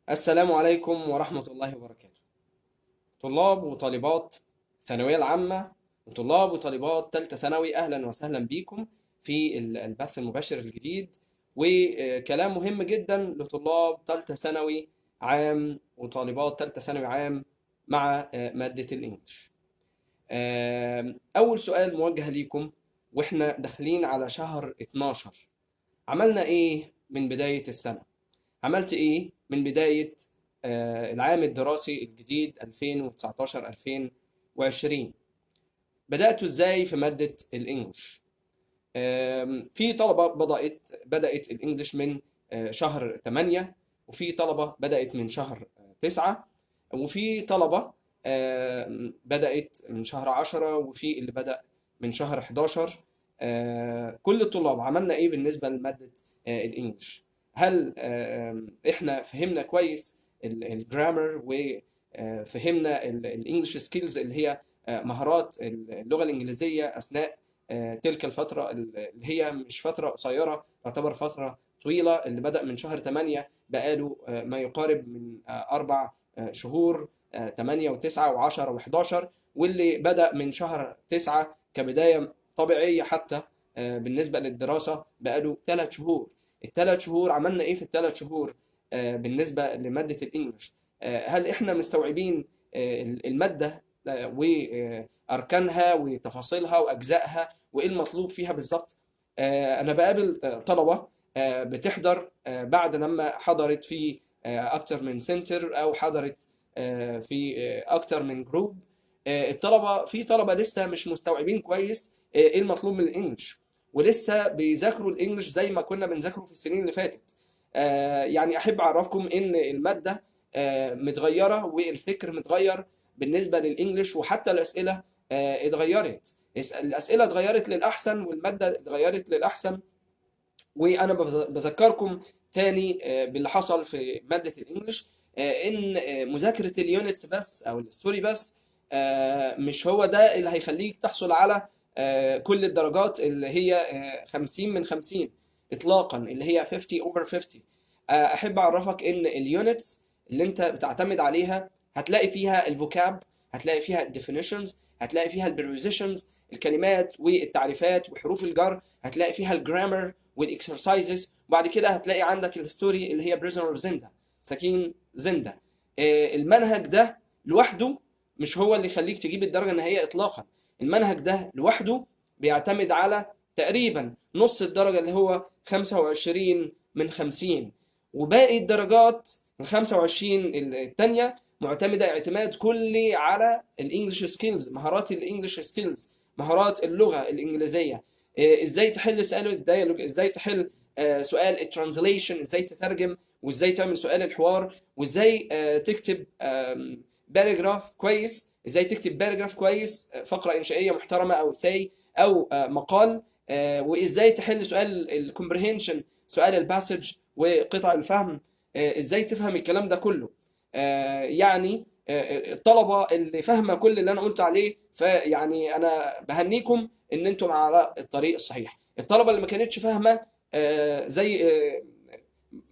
السلام عليكم ورحمة الله وبركاته. طلاب وطالبات الثانوية العامة وطلاب وطالبات ثالثة ثانوي، أهلا وسهلا بيكم في البث المباشر الجديد، وكلام مهم جدا لطلاب ثالثة ثانوي عام وطالبات ثالثة ثانوي عام مع مادة ال English. أول سؤال موجه ليكم وإحنا داخلين على شهر 12، عملنا إيه من بداية السنة؟ عملت إيه من بداية العام الدراسي الجديد 2019-2020؟ بدأتوا إزاي في مادة ال English؟ في طلبة بدأت ال English من شهر 8، وفي طلبة بدأت من شهر 9، وفي طلبة بدأت من شهر 10، وفي اللي بدأ من شهر 11. كل الطلاب عملنا إيه بالنسبة لمادة ال English؟ هل إحنا فهمنا كويس ال grammar وفهمنا ال English skills اللي هي مهارات اللغة الإنجليزية أثناء تلك الفترة اللي هي مش فترة قصيرة، تعتبر فترة طويلة، اللي بدأ من شهر 8 بقاله ما يقارب من 4 شهور، 8 و9 و10 و11، واللي بدأ من شهر 9 كبداية طبيعية حتى بالنسبة للدراسة بقاله 3 شهور. الثلاث شهور عملنا ايه في الثلاث شهور بالنسبة لمادة ال English؟ هل احنا مستوعبين المادة واركانها وتفاصيلها واجزائها وايه المطلوب فيها بالظبط؟ انا بقابل طلبة بتحضر بعد لما حضرت في اكتر من center او حضرت في اكتر من group. الطلبة، في طلبة لسه مش مستوعبين كويس ايه المطلوب من ال English، ولسه بيذاكروا ال English زي ما كنا بنذاكره في السنين اللي فاتت. احب اعرفكم ان المادة متغيرة والفكر متغير بالنسبة لل English، وحتى الاسئلة اتغيرت. الاسئلة اتغيرت للاحسن والمادة اتغيرت للاحسن. وانا بذكركم تاني باللي حصل في مادة ال English، ان مذاكرة ال units بس او ال story بس مش هو ده اللي هيخليك تحصل على كل الدرجات اللي هي 50 من 50 اطلاقا، اللي هي 50 over 50. احب اعرفك ان ال units اللي انت بتعتمد عليها هتلاقي فيها ال vocab، هتلاقي فيها ال definitions، هتلاقي فيها ال prepositions، الكلمات والتعريفات وحروف الجر، هتلاقي فيها ال grammar وال exercises، وبعد كده هتلاقي عندك ال story اللي هي Prisoner of Zenda، سكين زندا. المنهج ده لوحده مش هو اللي يخليك تجيب الدرجة النهائية اطلاقا. المنهج ده لوحده بيعتمد على تقريبا نص الدرجة اللي هو 25 من 50، وباقي الدرجات ال 25 التانية معتمدة اعتماد كلي على ال English skills، مهارات ال English skills، مهارات اللغة الإنجليزية، ازاي تحل سؤال ال dialogue، ازاي تحل سؤال ال translation، ازاي تترجم، وازاي تعمل سؤال الحوار، وازاي تكتب paragraph كويس، ازاي تكتب paragraph كويس، فقرة إنشائية محترمة أو essay أو مقال، وازاي تحل سؤال ال comprehension، سؤال ال passage وقطع الفهم، ازاي تفهم الكلام ده كله. الطلبة اللي فاهمة كل اللي أنا قلت عليه، فيعني أنا بهنيكم إن أنتم على الطريق الصحيح. الطلبة اللي ما كانتش فاهمة، زي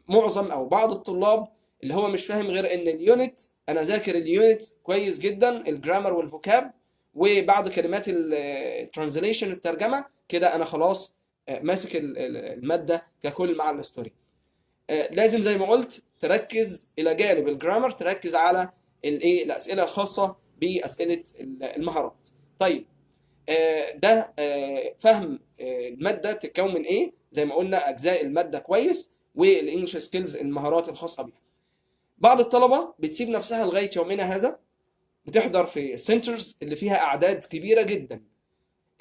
معظم أو بعض الطلاب اللي هو مش فاهم غير إن ال unit، أنا ذاكر ال unit كويس جدا، ال grammar وال vocab وبعض كلمات ال translation الترجمة، كده أنا خلاص ماسك المادة ككل مع ال story. لازم زي ما قلت تركز إلى جانب ال grammar، تركز على الأسئلة الخاصة بأسئلة المهارات. ده فهم المادة تتكون من إيه؟ زي ما قلنا أجزاء المادة كويس، وال English skills المهارات الخاصة بيها. بعض الطلبة بتسيب نفسها لغاية يومنا هذا، بتحضر في centers اللي فيها أعداد كبيرة جدا.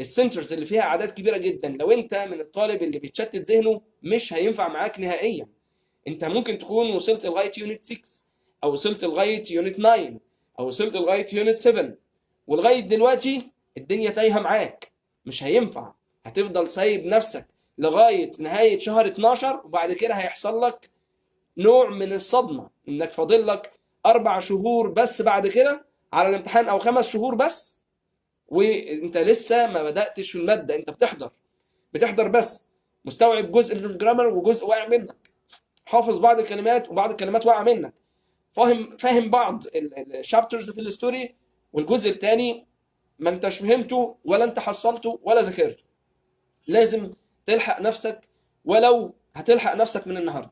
ال centers اللي فيها أعداد كبيرة جدا، لو أنت من الطالب اللي بيتشتت ذهنه مش هينفع معاك نهائيا. أنت ممكن تكون وصلت لغاية unit 6 أو وصلت لغاية unit 9 أو وصلت لغاية unit 7، ولغاية دلوقتي الدنيا تايهة معاك، مش هينفع. هتفضل سايب نفسك لغاية نهاية شهر 12، وبعد كده هيحصل لك نوع من الصدمة إنك فاضل لك 4 شهور بس بعد كده على الامتحان، أو 5 شهور بس، وإنت لسه ما بدأتش في المادة. إنت بتحضر بس، مستوعب جزء من الجرامر وجزء واقع منك، حافظ بعض الكلمات وبعض الكلمات واقعة منك. فاهم بعض ال chapters في ال story، والجزء الثاني ما انتش فهمته ولا انت حصلته ولا ذاكرته. لازم تلحق نفسك، ولو هتلحق نفسك من النهارده.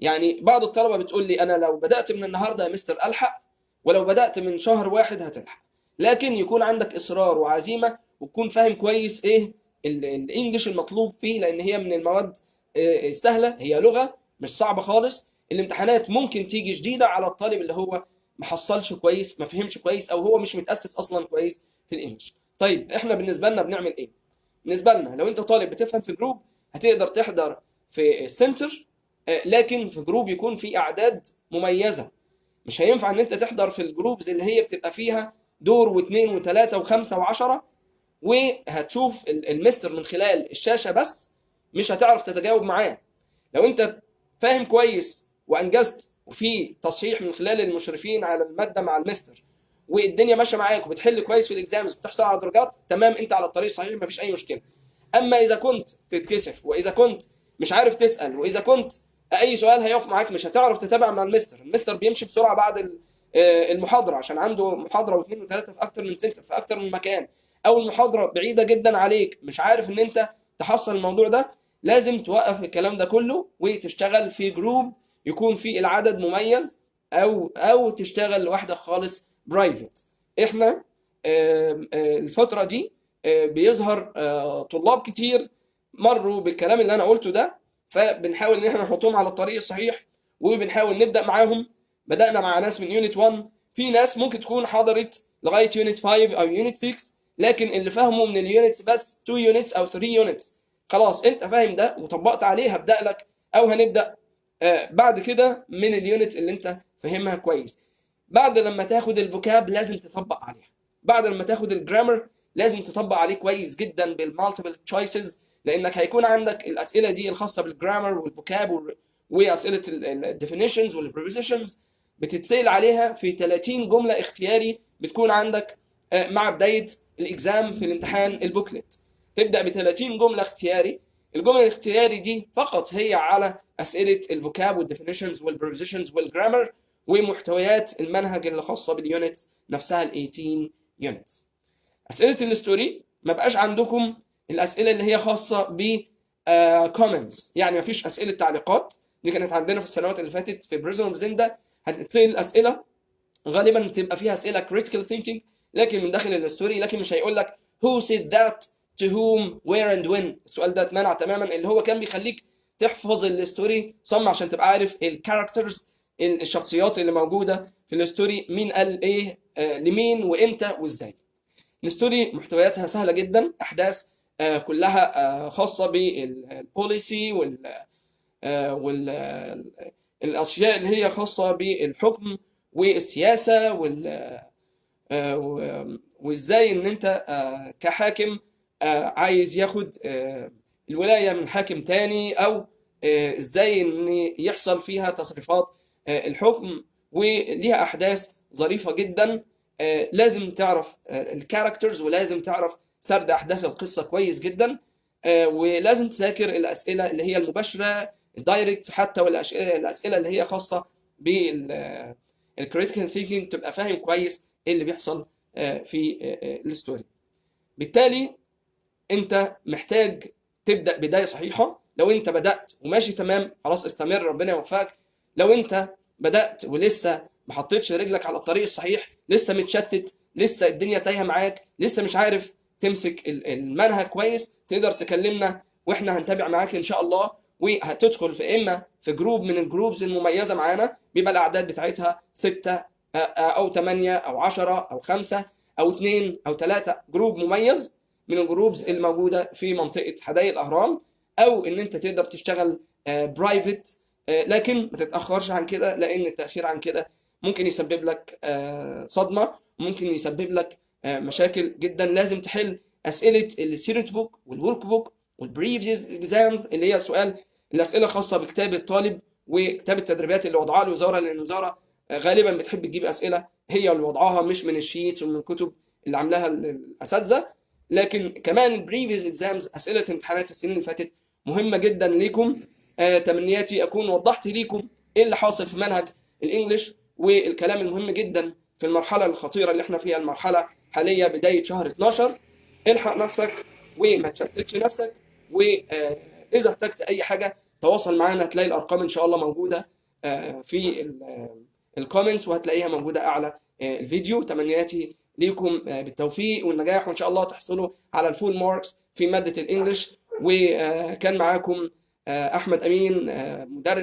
يعني بعض الطلبة بتقول لي انا لو بدات من النهارده يا مستر الحق، ولو بدات من شهر واحد هتلحق. لكن يكون عندك اصرار وعزيمة، وتكون فاهم كويس ايه ال English المطلوب فيه، لان هي من المواد السهلة، هي لغة مش صعبة خالص. الامتحانات ممكن تيجي جديدة على الطالب اللي هو ما حصلش كويس، ما فهمش كويس، او هو مش متاسس اصلا كويس في ال English. طيب احنا بالنسبة لنا بنعمل ايه؟ بالنسبة لنا لو انت طالب بتفهم في group هتقدر تحضر في ال center، لكن في group يكون في اعداد مميزة. مش هينفع ان انت تحضر في ال groups اللي هي بتبقى فيها دور واثنين وثلاثة وخمسة وعشرة، وهتشوف المستر من خلال الشاشة بس، مش هتعرف تتجاوب معاه. لو انت فاهم كويس وانجزت وفي تصحيح من خلال المشرفين على المادة مع المستر، والدنيا ماشية معاك وبتحل كويس في ال exams وبتحصل على درجات تمام، انت على الطريق الصحيح، مفيش اي مشكلة. اما اذا كنت تتكسف، واذا كنت مش عارف تسال، واذا كنت اي سؤال هيقف معاك مش هتعرف تتابع مع المستر. المستر بيمشي بسرعة بعد المحاضرة عشان عنده محاضرة واثنين وثلاثة في اكتر من center، في اكتر من مكان، او المحاضرة بعيدة جدا عليك مش عارف ان انت تحصل الموضوع ده. لازم توقف الكلام ده كله وتشتغل في group يكون فيه العدد مميز، او تشتغل لوحدك خالص private. احنا الفترة دي بيظهر طلاب كتير مروا بالكلام اللي انا قلته ده، فبنحاول ان احنا نحطهم على الطريق الصحيح، وبنحاول نبدا معاهم. بدانا مع ناس من unit 1، في ناس ممكن تكون حضرت لغاية unit 5 او unit 6، لكن اللي فهموا من ال units بس 2 units او 3 units، خلاص انت فاهم ده وطبقت عليه، هبدا لك او هنبدا بعد كده من ال unit اللي انت فاهمها كويس. بعد لما تاخد ال vocab لازم تطبق عليها، بعد لما تاخد ال grammar لازم تطبق عليه كويس جدا بال multiple choices، لانك هيكون عندك الاسئلة دي الخاصة بال grammar وال vocab واسئلة ال definitions وال prepositions بتتسال عليها في 30 جملة اختياري بتكون عندك مع بداية ال exam في الامتحان ال booklet. تبدا ب 30 جملة اختياري، الجمل الاختياري دي فقط هي على اسئلة ال vocab وال definitions وال prepositions وال grammar ومحتويات المنهج اللي خاصة بال units نفسها ال 18 units. اسئلة ال story ما بقاش عندكم الاسئلة اللي هي خاصة ب comments، يعني ما فيش اسئلة تعليقات، دي كانت عندنا في السنوات اللي فاتت في Prisoner of Zenda. هتتسال الاسئلة غالبا بتبقى فيها اسئلة critical thinking لكن من داخل ال story، لكن مش هيقول لك who said that to whom where and when. السؤال ده اتمنع تماما، اللي هو كان بيخليك تحفظ ال story صم عشان تبقى عارف ال characters، الشخصيات اللي موجودة في ال story، مين قال ايه لمين وامتى وازاي. ال story محتوياتها سهلة جدا، احداث كلها خاصة بال policy وال الاشياء اللي هي خاصة بالحكم والسياسة وازاي ان انت كحاكم عايز ياخد الولاية من حاكم تاني، او ازاي ان يحصل فيها تصريفات الحكم، وليها احداث ظريفة جدا. لازم تعرف ال characters، ولازم تعرف سرد احداث القصة كويس جدا، ولازم تذاكر الاسئلة اللي هي المباشرة ال direct حتى، والاسئلة اللي هي خاصة بال critical thinking، تبقى فاهم كويس ايه اللي بيحصل في ال story. بالتالي انت محتاج تبدا بداية صحيحه. لو انت بدات وماشي تمام خلاص استمر، ربنا يوفقك. لو انت بدات ولسه ما حطيتش رجلك على الطريق الصحيح، لسه متشتت، لسه الدنيا تايهه معاك، لسه مش عارف تمسك المنهج كويس، تقدر تكلمنا واحنا هنتابع معاك ان شاء الله، وهتدخل في اما في group من ال groups المميزة معانا، بيبقى الاعداد بتاعتها 6 او 8 او 10 او 5 او 2 او 3، group مميز من ال groups الموجودة في منطقة حدائق الاهرام، او ان انت تقدر تشتغل private، لكن ما تتاخرش عن كده، لان التاخير عن كده ممكن يسبب لك صدمة، ممكن يسبب لك مشاكل جدا. لازم تحل اسئلة ال student book وال workbook وال previous exams، اللي هي سؤال الاسئلة الخاصة بكتاب الطالب وكتاب التدريبات اللي وضعها الوزارة، لان الوزارة غالبا بتحب تجيب اسئلة هي اللي وضعها، مش من ال sheets ومن الكتب اللي عاملاها الاساتذة. لكن كمان ال previous exams، اسئلة امتحانات السنين اللي فاتت، مهمة جدا ليكم. تمنياتي اكون وضحت ليكم ايه اللي حاصل في منهج ال English. والكلام المهم جدا في المرحلة الخطيرة اللي احنا فيها، المرحلة حاليا بداية شهر 12. الحق نفسك وما تشتتش نفسك، واذا احتجت اي حاجة تواصل معانا، هتلاقي الارقام ان شاء الله موجودة في ال comments، وهتلاقيها موجودة اعلى الفيديو. تمنياتي ليكم بالتوفيق والنجاح، وان شاء الله تحصلوا على ال full marks في مادة ال English. وكان معاكم احمد امين، مدرس.